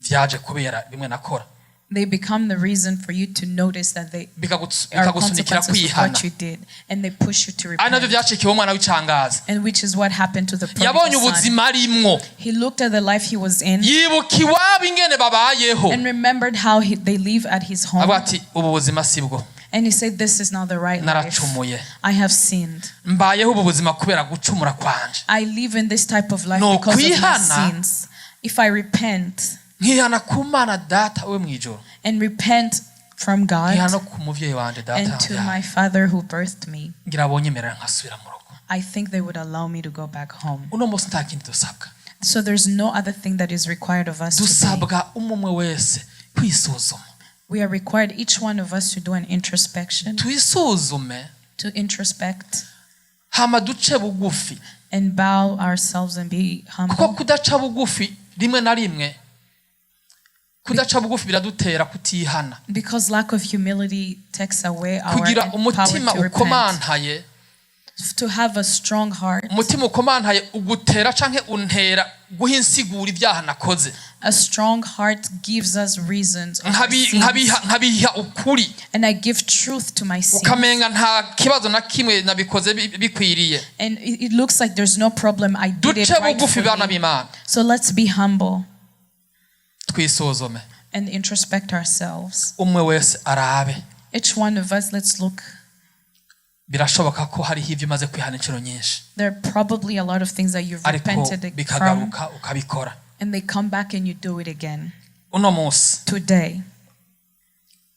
vyaje kubera bimwe nakora, they become the reason for you to notice that they are bikagusunikira consequences of kwihana. what you did, and they push you to Ari navyo repent. vyashikiye umwana w'icangazi. And which is what happened to the Yabonye prodigal son. ubuzima arimwo, He looked at the life he was in yibuka iwabo ingene babayeho, and remembered how they live at his home. avuga ati ubu buzima sibwo. And he said, "This is not the right life. Naracumuye. I have sinned. Mbayeho ubu buzima kubera gucumura kwanje. I live in this type of life No because of my kwihana. sins. If I repent Nkihana ku Mana data we mu ijuru, and repent from God nkihana no ku muvyeyi wanje data and to yambyaye, my father who birthed me, ngira bonyemerera nkasubira mu rugo." I think they would allow me to go back home." Uno munsi nta kindi dusabwa. So there's no other thing that is required of us today. Dusabwa umwe wese kwisuzuma. We are required, each one of us, to do an introspection, Twisuzume, to introspect hama duce bugufi, and bow ourselves and be kuko humble. kudaca bugufi, rimwe na rimwe kudaca bugufi biradutera kutihana. Because lack of humility takes away our Kugira power umutima to repent. ukomantaye, To have a strong heart, umutima ukomantaye ugutera canke untera guha insigura ibyaha nakoze, a strong heart gives us reasons of our sins. Nkabiha ukuri, And I give truth to my sins. ukamenga nta kibazo na kimwe nabikoze bikwiriye. And it looks like there's no problem. I did it Duce bugufi, bana rightfully. b'Imana. So let's be humble Twisuzume, and introspect ourselves. umwe wese arabe. Each one of us, let's look. Birashoboka ko hariho ibyo umaze kwihana inshuro nyinshi, There are probably a lot of things that you've ariko repented from, bikagaruka ukabikora. And they come back and you do it again. Uno munsi Today,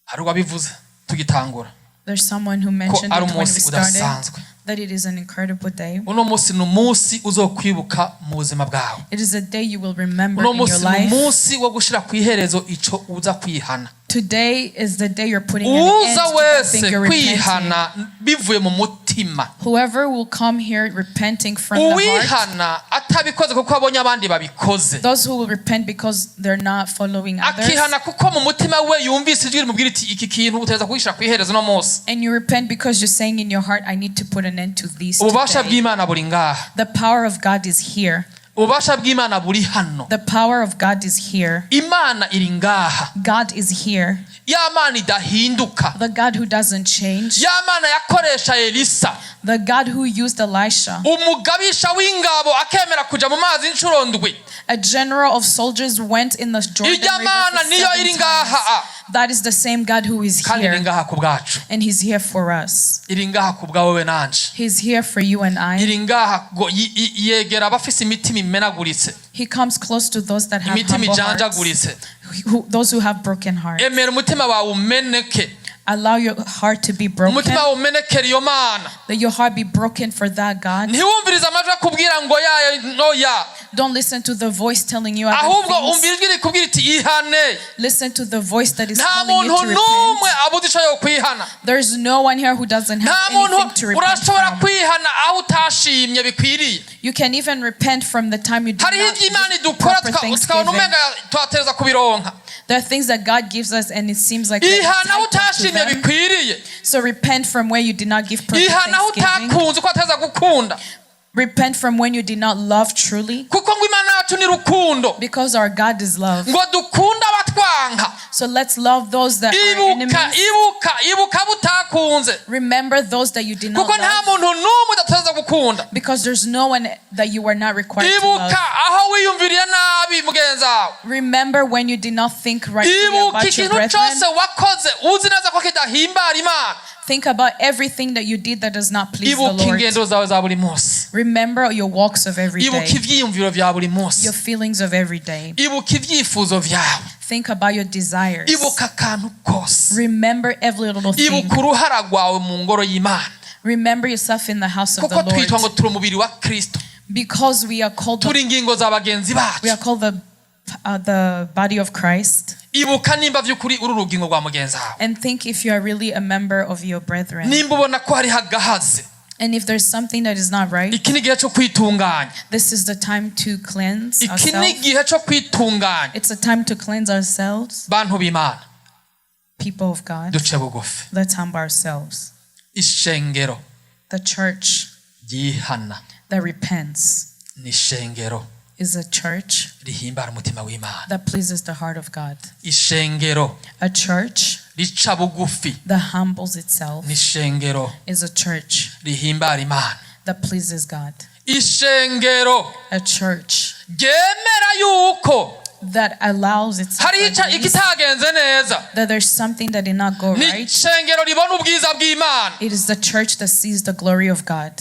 hari uwabivuze tugitangura there's someone who ko mentioned ari it when we umunsi started udasanzwe. That it is an incredible day. Uno munsi ni umunsi uzokwibuka mu buzima bwawe. It is a day you will remember Uno in your munsi ni life. umunsi wo gushira ku iherezo ico uza kwihana. Today is the day you're putting an end Uza to that wese thing you're repenting. kwihana bivuye mu mutima, Whoever will come here repenting from the heart, uwihana atabikoze kuko abonye abandi babikoze, those who will repent because they're not following others, akihana kuko mu mutima we yumvise ijwi rimubwira iti iki kintu uteza kugishyira ku iherezo uno munsi, and you repent because you're saying in your heart, "I need to put an end to this ububasha today." bw'Imana buri ngaha. The power of God is here. Ububasha bw'Imana buri hano. The power of God is here. Imana iri ngaha. God is here. Ya Mana idahinduka, The God who doesn't change. ya Mana yakoresha Elisa, The God who used Elisha, umugabisha w'ingabo, akemera kuja mu mazi inshuro ndwi, a general of soldiers, went in the Jordan Irya River Mana for niyo seven iri ngaha. times. That is the same God who is Kandi iri here. ngaha ku bwacu. And He's here for us. Iri ngaha ku bwawe we nanje. He's here for you and I. Iri ngaha ngo yegera abafise imitima imenaguritse, He comes close to those that have imitima humble hearts, ijanjaguritse. Those who have broken hearts. Emera umutima wawe umeneke. Allow your heart to be broken. Umutima wawe umenekere iyo Mana. Let your heart be broken for that God. Ntiwumvirize amajwi akubwira ngo yayo noya, Don't listen to the voice telling you other ahubwo things. umvira ijwi rikubwira iti ihane. Listen to the voice that is Nta calling you muntu to n'umwe repent. abuze ico yo kwihana. There's no one here who doesn't Nta have muntu. anything to repent Urashobora from. kwihana aho utashimye bikwiriye. You can even repent from the time you did Hariho not ibyo Imana give idukora proper tukabona thanksgiving. umenga tuhateza kubironka. There are things that God gives us and it seems like we're Ihana aho entitled to utashimye them. bikwiriye. So repent from where you did not give proper Ihana aho thanksgiving. utakunze uko ateza gukunda, Repent from when you did not love truly. Kuko ngo Imana yacu ni rukundo. Because our God is love. Ngo dukunde abatwanka. So let's love those that are Ibuka, enemies. ibuka, ibuka abo utakunze, Remember those that you did not kuko nta love. muntu n'umwe udateza gukunda. Because there's no one that you were not required to love. Ibuka aho wiyumviriye nabi mugenzi wawe. Remember when you did not think rightly Ibuka about your ikintu brethren. cyose wakoze uzi neza ko kidahimbara Imana. Think about everything that you did that does not please the Ibuka Lord. ingendo zawe za buri munsi. Remember your walks of every Ibuka day, ibyiyumviro bya buri munsi. your feelings of every day. Ibuka ibyifuzo byawe. Think about your desires. Ibuka akantu kose. Remember every little thing. Ibuka uruhara rwawe mu ngoro y'Imana, Remember yourself in the house of kuko the twitwa ngo Lord. turi umubiri wa Kristo, Because we are called turi ingingo za bagenzi we are bacu. called the body of Christ. Ibuka nimba by'ukuri uri urugingo rwa mugenzi wawe, And think if you are really a member of your brethren. nimba ubona ko hariho agahaze. And if there's something that is not right, Iki ni igihe cyo kwitunganya. This is the time to cleanse Iki ni ourselves. igihe cyo kwitunganya. It's a time to cleanse ourselves, Bantu b'Imana, people of God. duce bugufi. Let's humble ourselves. Ishengero The church ryihana that repents ni ishengero is a church rihimbara umutima w'Imana. That pleases the heart of God. Ishengero A church rica bugufi that humbles itself ni ishengero is a church rihimbara Imana. That pleases God. Ishengero A church ryemera yuko that allows itself hari ikitagenze neza that there's something that did not go ni right. ishengero ribona ubwiza bw'Imana. It is the church that sees the glory of God.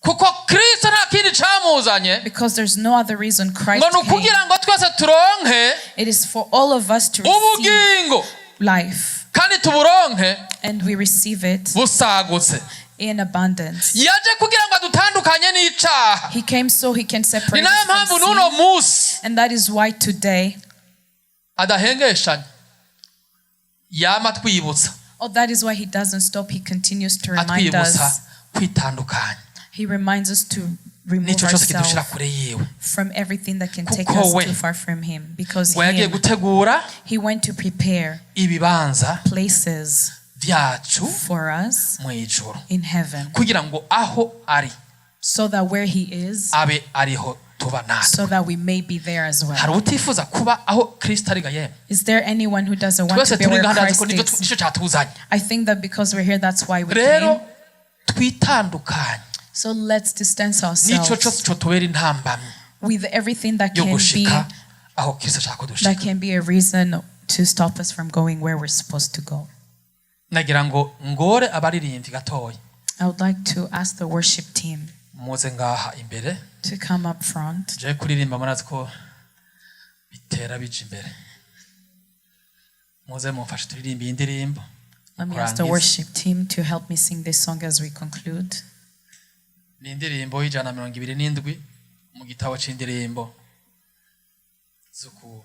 Kuko Kristo nta kindi camuzanye Because there's no other reason Christ ngo ni came. ukugira ngo twese turonke It is for all of us to receive ubugingo life. Kandi tuburonke And we receive it busagutse. In abundance. Yaje kugira ngo adutandukanye n'icaha. He came so he can Ni separate nayo us from mpamvu n'uno sin. munsi And that is why today, adahengeshanya yama atwibutsa oh, that is why he doesn't stop. He continues to remind atwibutsa us. kwitandukanya He reminds us to remove n'icyo cyose kidushira ourselves kure yiwe from everything that can take Kuko us we too far from him. Because ngo yagiye him, gutegura he went to prepare ibibanza places byacu for us mu ijuru in heaven, kugira ngo aho ari so that where he is, abe ariho tuba natwe. So that we may be there as well. Hari utifuza kuba aho Kristo ari ga yemwe? Is there anyone who doesn't want Twese to be turi where ngaha ndazi ko Christ nicyo is? nicyo cyatuzanye. I think that because we're here, that's why we Rero came. twitandukanye So let's distance n'icyo ourselves cyose cyotubera intambamyi with everything that yo can be gushika aho Kristo ashaka ko dushika. That can be a reason to stop us from going where we're supposed to go. Nagira ngo ngore abaririmbyi gatoya I would like to ask the worship team muze ngaha imbere. To come up front. Je kuririmba murazi ko bitera bija imbere. Muze mumfashe turirimbe iyi ndirimbo. Let me ask the Kurangiza. Worship team to help me sing this song as we conclude. Ni indirimbo y'ijana na mirongo ibiri n'indwi mu gitabo c'indirimbo zuku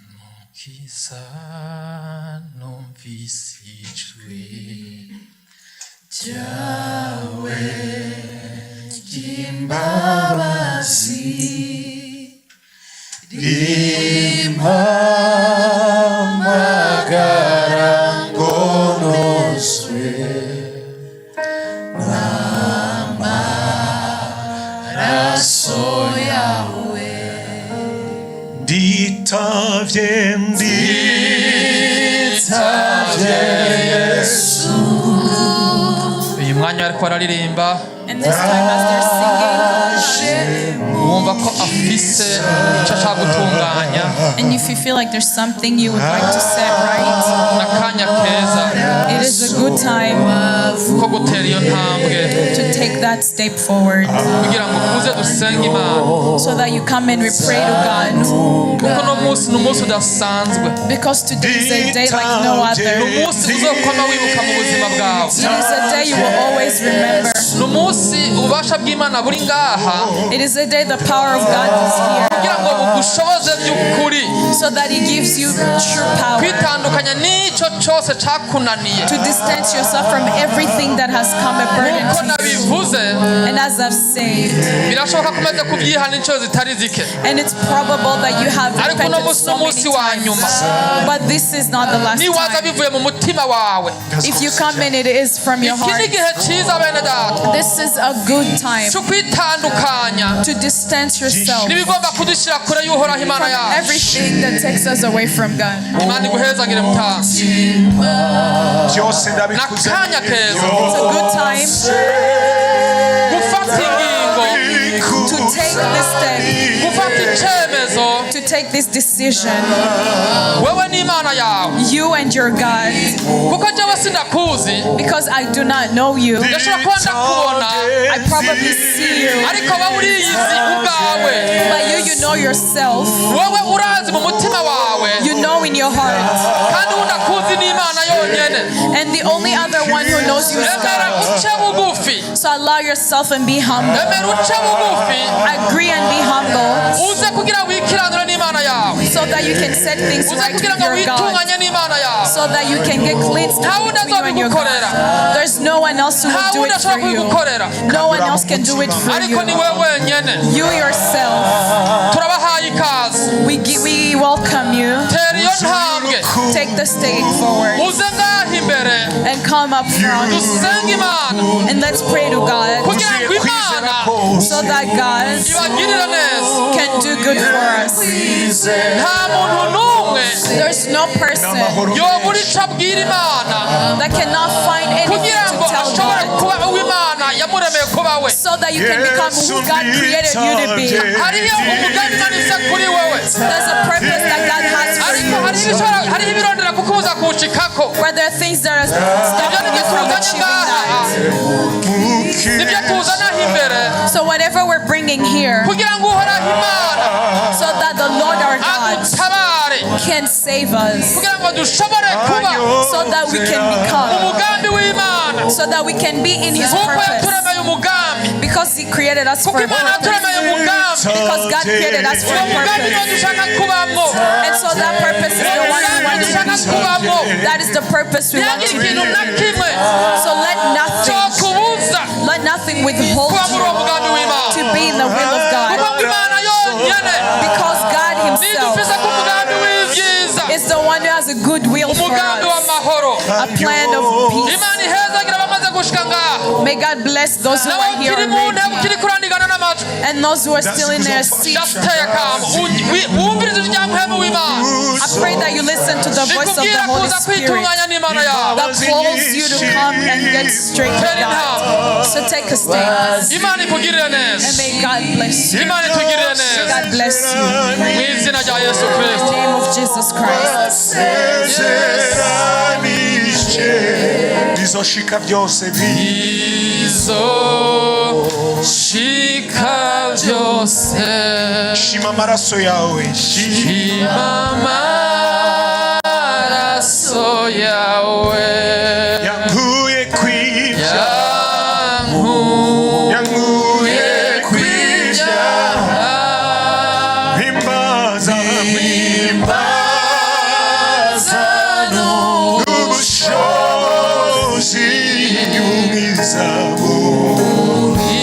Mukiza numvise ijwi ryawe ry'imbabazi rimpamagara ngo nozwe n'amaraso yawe nditavye nditavye Yesu. Uyu mwanya bariko bararirimba And this time, as they're singing, wumva ko afise icyo ashaka gutunganya and if you feel like there's something you would like to set right, n'akanya keza it is a good time ko gutera iyo ntambwe to take that step forward kugira ngo uze dusenge Imana so that you come and we pray to God. Kuko uno munsi ni umunsi udasanzwe. Because today is a day like no Ni other. umunsi uzokwama wibuka mu buzima bwawe. It is a day you will always remember. Ni umunsi ububasha bw'Imana buri ngaha It is a day the power of God is here kugira ngo bugushoboze by'ukuri so that He gives you true power kwitandukanya n'icyo cyose cakunaniye. To distance yourself from everything that has come a burden Nk'uko to you. nabivuze And as I've said, birashoboka ko umaze kubyihana inshuro zitari zike and it's probable that you have ariko uno repented munsi so ni many umunsi wa times. nyuma. But this is not the last Niwaza time. bivuye mu mutima wawe If you come in, it is from your iki ni heart. igihe cyiza bene data This is a good time cyo kwitandukanya to distance yourself n'ibigomba kudushyira kure y'Uhoraho Imana from yacu. Everything that takes us away from God. Imana iguhezagire mutaha Byose ndabikuze N'akanya keza. It's a good time Gufata ingingo to take this step, gufata icyemezo to take this decision, wewe n'Imana yawe you and your God, kuko njyewe sindakuzi because I do not know you. Ndashobora kuba ndakubona I probably see you, ariko wowe uriyizi ubwawe but you know yourself. wowe urazi mu mutima wawe You know in your heart. Kandi uwundi akuzi ni Imana yonyine. And the only other one who knows you is Emera God. uce bugufi So allow yourself yourself and be humble. Emera uce bugufi. Agree and be humble Uze kugira wikiranure n'Imana yawe. So that you can set things Uze right kugira with ngo your God. witunganye n'Imana yawe. So that you can get cleansed Nta wundi between you and your azobigukorera. God. There's no one else who Nta will do wundi it ashobora for you. kubigukorera. No one else can do it for Ariko you. ni we wenyene. You yourself. Turabahaye ikaze. We welcome you. Tera iyo ntambwe. Take the step forward Uze ngaha imbere. And come up front Dusenge Imana and let's pray to God kugira ngo Imana so that God ibagirire neza. Can do good for us. Nta muntu n'umwe There's no person yobura ico abwira Imana that cannot find anything kugira to ngo tell ashobore God kuba uw'Imana yamuremeye kuba we. So that you can become who God created you to be. Hariyo umugambi Imana ifise kuri wewe. There's a purpose that God has for Ariko you. hariho ibishobora- hariho ibirondera kukubuza kuwushikako. Where there are things that are Ibyo stopping nibyo you from tuzanye achieving ngaha. That. Nibyo tuzanaho imbere So whatever we're bringing here, kugira ngo Uhoraho Imana so that the Lord our God adutabare can save us, kugira ngo dushobore kuba so that we can become, umugambi w'Imana so that we can be in His kuko purpose. Yaturemeye umugambi. Because He created us Kuko for a Imana purpose. yaturemeye umugambi. Because God created us for Uwo a mugambi niwo purpose. dushaka kubamwo. And so that purpose is Uwo the one we mugambi want to dushaka be. kubamwo. That is the purpose we want Ntihagire to be. ikintu na kimwe So let nothing, cyokubuza let nothing withhold kuba muri uwo you mugambi w'Imana. To be in the will of Kuko God. ngo Imana yonyene Because God Himself nidufise ku mugambi w'ibyiza, is the one who has a good will for umugambi us, w'amahoro. A plan of peace. Imana ihezagira abamaze gushika ngaha May God bless those who nawe are here ukiri mu ntebe already ukiri kurandigana n'amajwi. And those who are still in their seats. Ndateye akamo wumvirize ijwi rya Mpwemu w'Imana I pray that you listen to the voice of the rikubwira Holy kuza Spirit kwitunganya n'Imana yawe. That calls you to come and get straight with God. So take a step Imana ikugirire neza. And may God bless you. Imana itugirire neza. God bless you. Mu izina rya Yesu In the Kristo. Name of Jesus Christ. Sezeranije bizoshika byose bi Bizoshika byose. Shima amaraso yawe. Shima amaraso yawe. Yankuye kwibya Yankuye yankuye kwibya himbaza himbaza n'ubushobozi bwiza bumwizi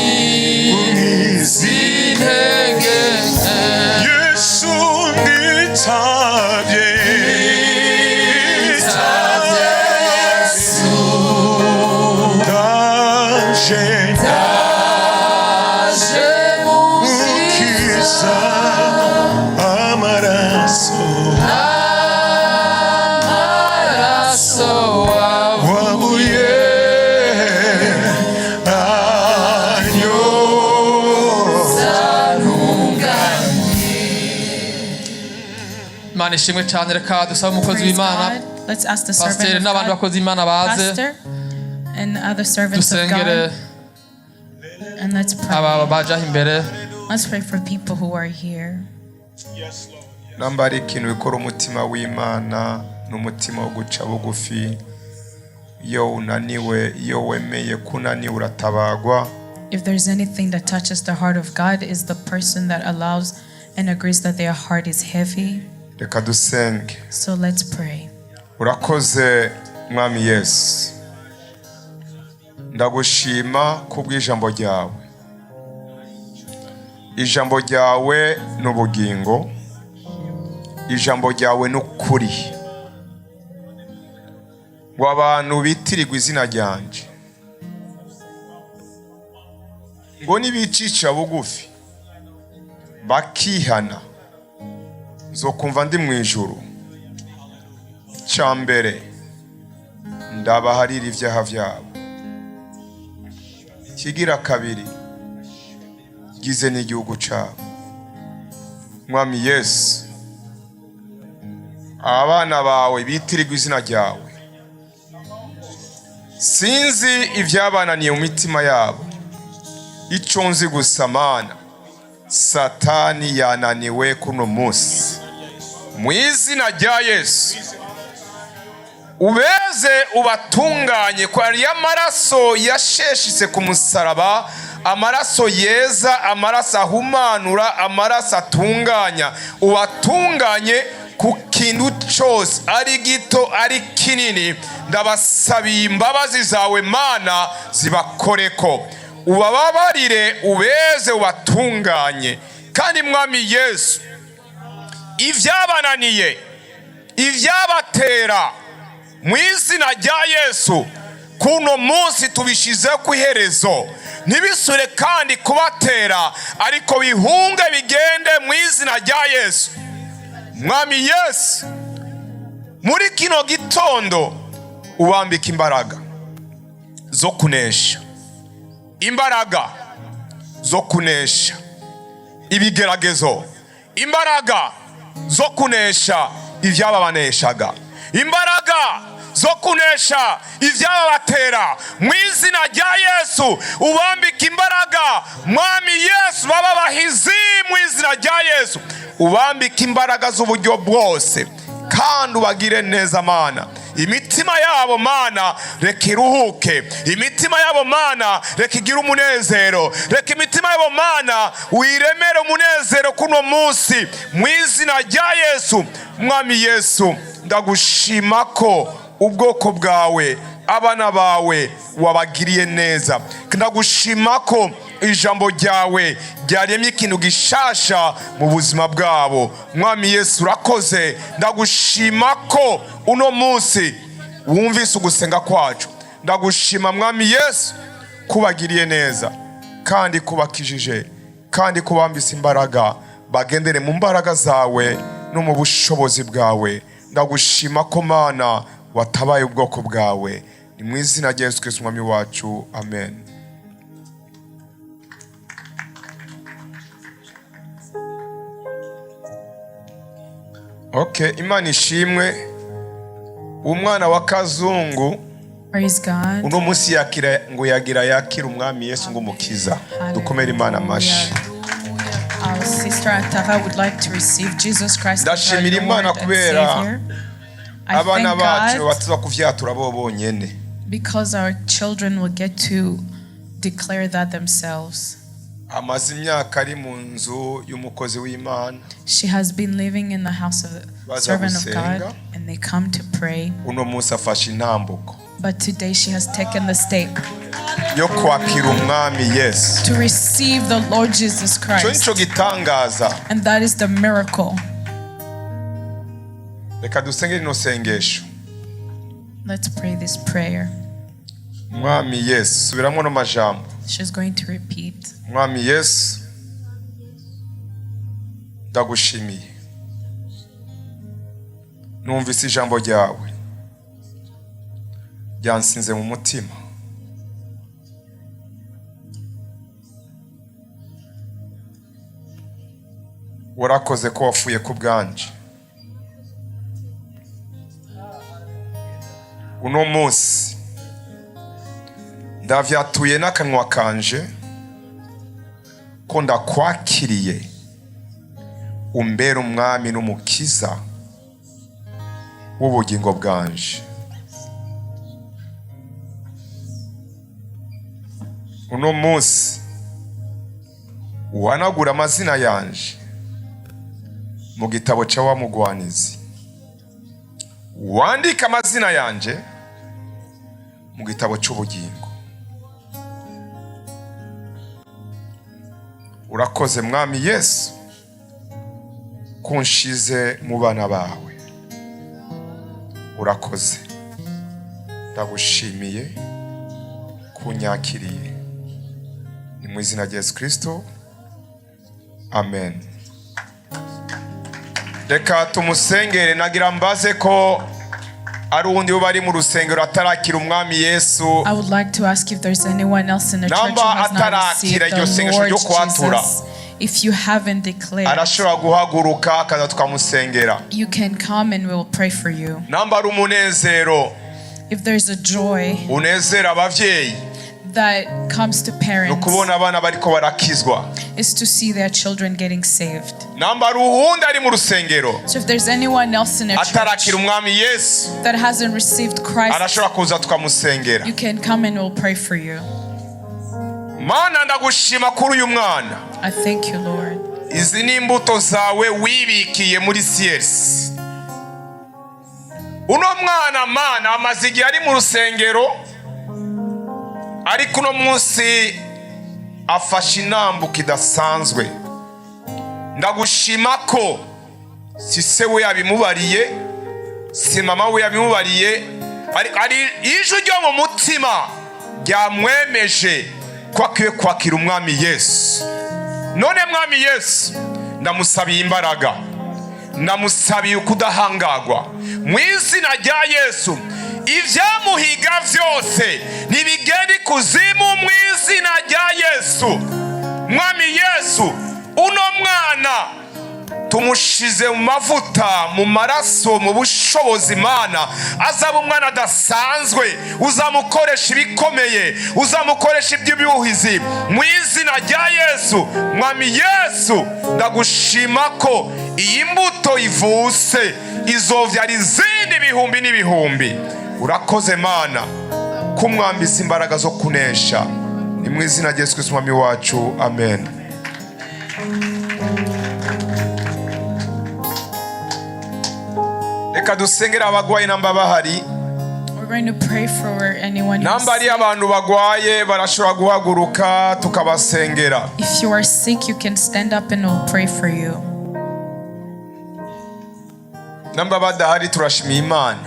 intege Yesu ngitabye Yesu ndaje ndaje mukiza amaraso amaraso wawe wabuye anyoza. Imana ishimwe cyane. Reka dusabe umukozi Praise w'Imana, God. Let's ask the servant pasiteri of n'abandi God, bakozi b'Imana baze pastor, and other servants of dusengere God, and let's pray. Aba bajaho imbere. Let's pray for people who are here. Namba ari ikintu bikora umutima w'Imana ni umutima wo guca bugufi. Iyo unaniwe, iyo wemeye ko unaniwe, uratabagwa. If there's anything that touches the heart of God, is the person that allows and agrees that their heart is heavy. Reka dusenge. So let's pray. Urakoze Mwami Yesu, ndagushima kubw'ijambo ryawe. Ijambo ryawe ni ubugingo, ijambo ryawe ni ukuri. Ngo abantu bitirirwe izina ryanje ngo nibicisha bugufi bakihana, nzokumva ndi mu ijuru. Icya mbere ndabaharira ibyaha byabo, ikigira kabiri gize n'igihugu cyabo. Mwami Yesu, abana bawe bitirirwa izina ryawe, sinzi ibyabananiye mu mitima yabo. Icyo nzi gusa Mana, Satani yananiwe kuno munsi mu izina rya Yesu. Ubeze, ubatunganye ko ariyo amaraso yasheshitse ku musaraba, amaraso yeza, amaraso ahumanura, amaraso atunganya. Ubatunganye ku kintu cyose, ari gito ari kinini. Ndabasabiye imbabazi zawe, Mana, zibakoreko, ubababarire, ubeze, ubatunganye. Kandi Mwami Yesu, ibyabananiye, ibyabatera, mu izina rya Yesu, kuno munsi tubishize ku iherezo. Ntibisure kandi kubatera, ariko bihunge bigende mu izina rya Yesu. Mwami Yesu, muri kino gitondo ubambika imbaraga zo kunesha, imbaraga zo kunesha ibigeragezo, imbaraga zo kunesha ibyababaneshaga, imbaraga zo kunesha ibyababatera. Mu izina rya Yesu, ubambika imbaraga. Mwami Yesu, baba bahizi. Mu izina rya Yesu, ubambika imbaraga z'uburyo bwose kandi ubagire neza, Mana. Imitima yabo, Mana, reka iruhuke. Imitima yabo, Mana, reka igire umunezero. Reka imitima yabo, Mana, wiremere umunezero kuno munsi, mu izina rya Yesu. Mwami Yesu, ndagushima ko ubwoko bwawe, abana bawe, wabagiriye neza. Ndagushima ko ijambo ryawe ryaremye ikintu gishasha mu buzima bwabo. Mwami Yesu, urakoze. Ndagushima ko uno munsi wumvise ugusenga kwacu. Ndagushima, Mwami Yesu, kubagiriye neza kandi kubakijije kandi kubambise imbaraga, bagendere mu mbaraga zawe no mu bushobozi bwawe. Ndagushima ko, Mana, watabaye ubwoko bwawe. Ni mu izina rya Yesu Kristo Umwami wacu, amen. Okay, Imana ishimwe. Umwana wa Kazungu Praise God. uno munsi yakira ngo yagira yakira Umwami Yesu ngo umukiza. Dukomere Imana amashi. Our sister Atara would like to receive Jesus Christ as our Ndashimira Lord Imana and kubera Savior. I abana thank bacu God batuza kuvyatura bo bonyene. Because our children will get to declare that themselves. Amaze imyaka ari mu nzu y'umukozi w'Imana. She has been living in the house of the Baza servant of gusenga. God, and they come to pray. Uno munsi afashe intambuko But today she has taken the step yo kwakira Umwami Yesu. To receive the Lord Jesus Icyo Christ. nico gitangaza. And that is the miracle. Reka dusenge rino sengesho. Let's pray this prayer. Mwami Yesu, subiramo no majambo. She's going to repeat. Mwami Yesu, ndagushimiye. Numvise ijambo ryawe, ryansinze mu mutima. Warakoze ko wapfuye ku bwanje. Uno munsi ndavyatuye n'akanwa kanje ko ndakwakiriye, umbera Umwami n'Umukiza w'ubugingo bwanje. Uno munsi uhanagura amazina yanje mu gitabo cya wa mugwanizi, wandike amazina yanje mu gitabo cy'ubugingo. Urakoze, Mwami Yesu, kunshize mu bana bawe. Urakoze, ndagushimiye kunyakiriye. Ni mu izina rya Yesu Kristo, amen. Reka tumusengere. Nagira mbaze ko ari uwundi uba ari mu rusengero atarakira Umwami Yesu. I would like to ask if there's anyone else in the church who Namba has not received atarakira iryo the sengesho Lord ryo kwatura, Jesus. If you haven't declared, arashobora guhaguruka akaza tukamusengera. You can come and we will pray for you. Namba ari umunezero If there's a joy unezera ababyeyi, that comes to Ni parents ukubona abana bariko barakizwa. Is to see their children getting saved. Namba ari uwundi ari mu rusengero So if there's anyone else in a church atarakira umwami Yesu, that hasn't received Christ, arashobora kuza tukamusengera. You can come and we'll pray for you. Mana, ndagushima kuri uyu mwana. I thank you, Lord. Izi ni imbuto zawe wibikiye muri siyerisi. Uno mwana, Mana, amaze igihe ari mu rusengero, ariko uno munsi afashe intambuko idasanzwe. Ndagushima ko si se we yabimubariye, si mama we yabimubariye, ari ijwi ryo mu mutima ryamwemeje ko akwiye kwakira umwami Yesu. None mwami Yesu, ndamusabiye imbaraga, ndamusabiye ukudahangagwa mu izina rya Yesu. Ibyamuhiga byose ntibigenda ikuzimu mu izina rya Yesu. Mwami Yesu, uno mwana tumushize mu mavuta, mu maraso, mu bushobozi. Mana, azaba umwana adasanzwe, uzamukoresha ibikomeye, uzamukoresha iby'ubuhizi mu izina rya Yesu. Mwami Yesu, ndagushima ko iyi mbuto ivuse izovyara izindi bihumbi n'ibihumbi. Urakoze Mana kumwambisa imbaraga zo kunesha. Ni mu izina rya Yesu Kristo umwami wacu, amen. Reka dusengere abagwayi namba bahari. We're going to pray for anyone who's Namba ari sick. abantu bagwaye, barashobora guhaguruka tukabasengera. If you are sick, you can stand up and we'll pray for you. Namba badahari, turashimiye Imana.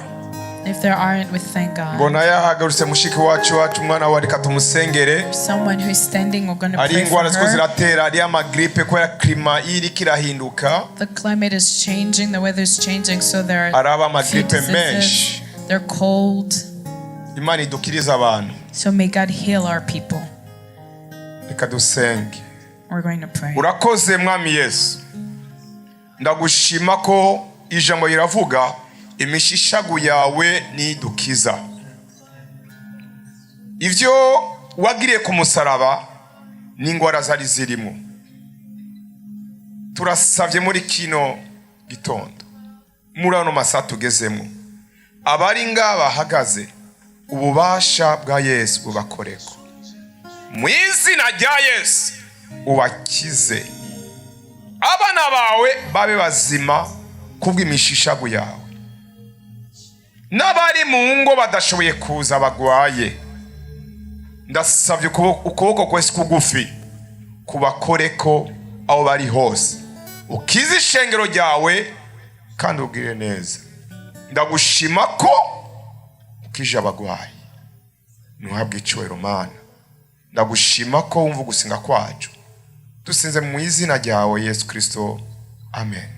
If there aren't, we thank God. Mbona yahagurutse mushiki wacu, umwana we, reka tumusengere. Someone who is standing, we're going to Hari pray for ingwara ziko her. ziratera, hariyo amagripe kubera climat iriko irahinduka. The climate is changing, the weather is changing, so there are Haraba few amagripe diseases. menshi. They're cold. Imana idukirize abantu. So may God heal our people. Reka dusenge. We're going to pray. Urakoze mwami Yesu, ndagushima ko ijambo riravuga imishishagu yawe nidukiza. Ibyo wagiriye ku musaraba n'ingwara zari zirimo. Turasabye muri kino gitondo, muri ano masaha tugezemo, abari ngaha bahagaze, ububasha bwa Yesu bubakoreko mu izina rya Yesu. Ubakize, abana bawe babe bazima kubw'imishishagu yawe. N'abari mu ngo badashoboye kuza bagwaye, ndasabye ukuboko kwese kugufi kubakoreko aho bari hose. Ukize ishengero ryawe kandi ubwire neza. Ndagushima ko ukije abagwayi, ntuhabwe icyubahiro. Mana, ndagushima ko wumva ugusenga kwacu. Dusenze mu izina ryawe Yesu Kirisito, amen.